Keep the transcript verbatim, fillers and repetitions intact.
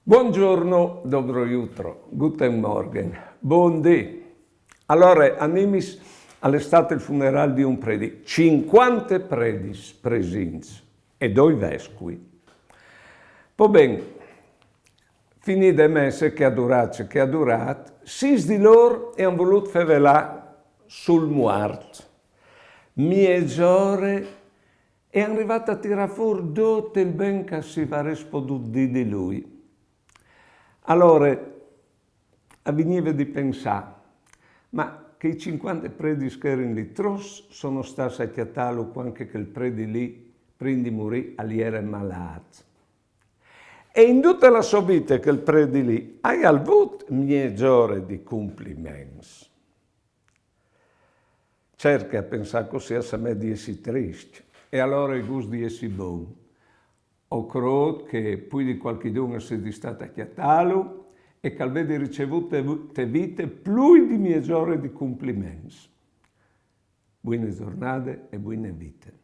Buongiorno, dobro jutro, guten Morgen, bundì. Alore, a Nimis al è stât il funerâl di un predi, cincuante predis presints e doi vescui. Po ben, finide messe, che e à durât ce che e à durât, sîs di lôr a àn volût fevelâ sul muart. Miezore e a àn rivât a tirâ fûr dut il ben che si varès podût dî di lui. Alore, a vignive di pensâ, ma chei cincuante predis che a jerin li, trops a son stâts a cjatâlu cuant che chel predi li, prin di murî, al jere malât. E in dute la sô vite chel predi li al à vût miezore di compliments. Cert che a pensâ cussì al somee di jessi trist, e alore al è just di jessi bon. O crôt che plui di cualchidun al sedi stât a cjatâlu e che al vedi ricevût te, te vite plui di miezore di compliments. Buine zornade e buine vite.